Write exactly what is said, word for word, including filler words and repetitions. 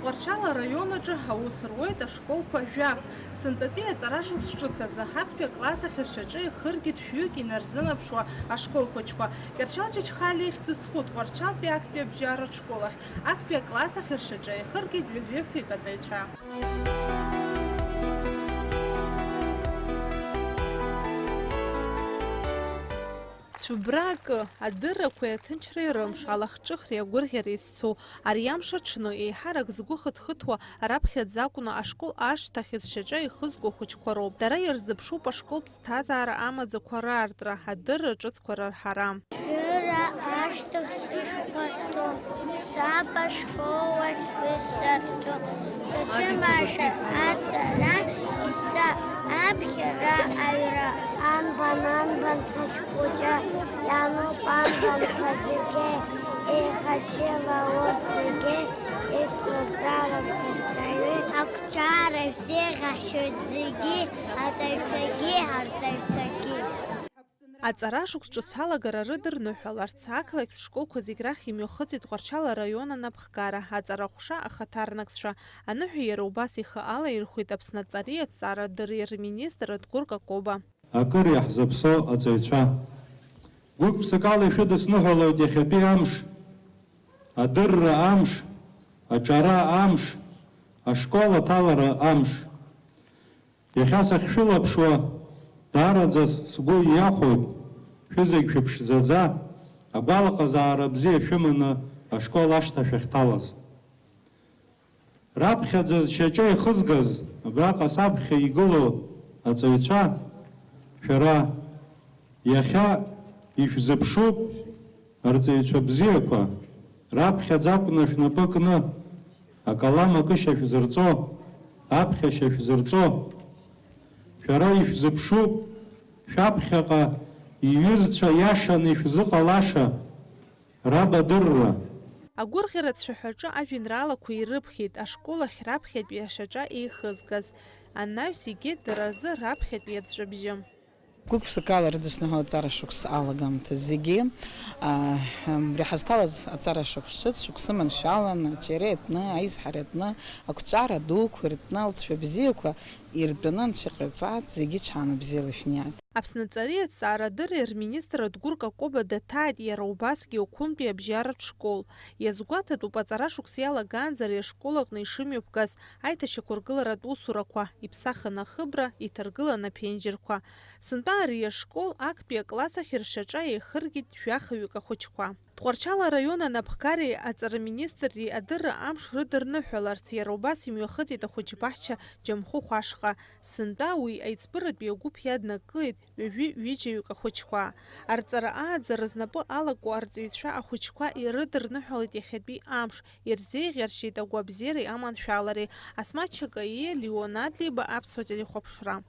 Тҟәарчал араион аҿы аус руеит ашколқәа жәаф. Сынтәатәи аҵара шықәс ҿыц азы актәи акласс ахьыршаҿы ихыргеит шәҩык инарзынаԥшуа ашкол хәыҷқәа. Кьарчал Чачхалиа ихьӡ зху Тҟәарчалтәи актәи абжьаратә школ ахь актәи акласс ахьыршаҿы ихыргеит ҩажәи фҩык аҵаҩцәа. Цәыббра акы, адыррақәеи аҭынчреи рымш, алахҿыхреи агәырӷьареи зцу, ари амш аҽны, еиҳарак згәы хыҭхыҭуа, раԥхьаӡа акәны ашкол ашҭахь зшьаҿа ихызго ахәыҷқәа роуп. Дара ирзыԥшуп ашколтә ԥсҭазаара амаӡақәа раартра, адырра ҿыцқәа рарҳара. Шәыра ашҭа Сышәҟәы астол, саб ашкол ахь сҩызцәа рҵо, саҿымаша аҵара, исза аԥхьара аҩра. Анбан, анбан сахьхәыҷы, иануп анбанқәа зегьы, еихашьыла урҭ зегьы, исмырӡароуп сыхьӡаҩы. Ақәҿиара шәзеиӷьашьоит зегьы, аҵаҩцәагьы, арҵаҩцәагьы. Аҵара шықәс ҿыц алагара рыдырныҳәаларц, ақалақьтә школқәа зегь рахь имҩахыҵит Тҟәарчал араион анапхгара, аҵара ҟәша ахаҭарнакцәа. Аныҳәа иара убас ихы алаирхәеит Аԥсны аҵареи аҭҵаарадырреи рминистр Адгәыр Какоба. Акыр иаҳзыԥсоу аҵаҩцәа, гәык-ԥсыкала ишәыдысныҳәалоит иахьатәи амш, адырра амш, аҿара амш, ашкол аҭалара амш. Иахьа сахьшәылаԥшуа, даараӡа сгәы иахәоит, шәызегь шәыԥшӡаӡа, агәалаҟазаара бзиа шәыманы ашкол ашҭа шәахьҭалаз. Раԥхьаӡа зшьаҿа ихызгаз, абраҟа саԥхьа игылоу аҵаҩцәа, шәара иахьа ишәзыԥшуп, арҵаҩцәа бзиақәа, раԥхьаӡа акәны шәнапы кны, акалам акышьа шәзырҵо, аԥхьашьа шәзырҵо, шәара ишәзыԥшуп, шәаԥхьаҟа иҩызцәа иашаны ишәзыҟалаша, раб адырра. Агәырӷьара цәаҳәаҿы ажәеинраалақәа ирыԥхьеит ашкол ахь раԥхьатәи ашьаҿа еихызгаз. Анаҩс игеит дара рзы раԥхьатәи аҵәҵәабжьы. Гәык-ԥсыкала ирыдысныҳәалоит аҵара шықәс алагамҭа зегьы. А, м, абри ҳазҭалаз аҵара шықәс ҿыц, шықәсы маншәалан, аҿиара иатны, аизҳара иатны, ақәҿиара дуқәа иртны, алҵшәа бзиақәа иртәаны Анцәа иҟаиҵааит, зегьы ҽаанбзиала ишәниааит. Аԥсны аҵареи аҭҵаарадырреи рминистр Адгәыр Какоба даҭааит иара убасгьы Оқәымтәи абжьаратә школ. Иазгәаҭатәуп аҵара шықәс иалагаанӡа ари ашкол аҟны ишымҩаԥгаз аиҭашьақәыргыларатә усурақәа, иԥсахын ахыбра, иҭаргылан аԥенџьырқәа. Сынтәа ари ашкол актәи акласс ахь ршьаҿа еихыргеит жәахаҩык ахәыҷқәа. Тҟәарчал араион анапхгареи аҵараминистрреи адырра амш рыдырныҳәаларц иара убас имҩахыҵит ахәыҷбаҳча Џьамхәыхә ашҟа. Сынтәа уи аиҵбыратәи агәыԥ иаднакылеит ҩажәи ҩыџьаҩык ахәыҷқәа. Арҵара ааӡара знапы алаку арҵаҩцәа ахәыҷқәа ирыдырныҳәалеит иахьатәи амш, ирзеиӷьаршьеит агәабзиареи аманшәалареи. Асмаҭ Чакаиа, Леон Адлеиба, Аԥсуа телехәаԥшра.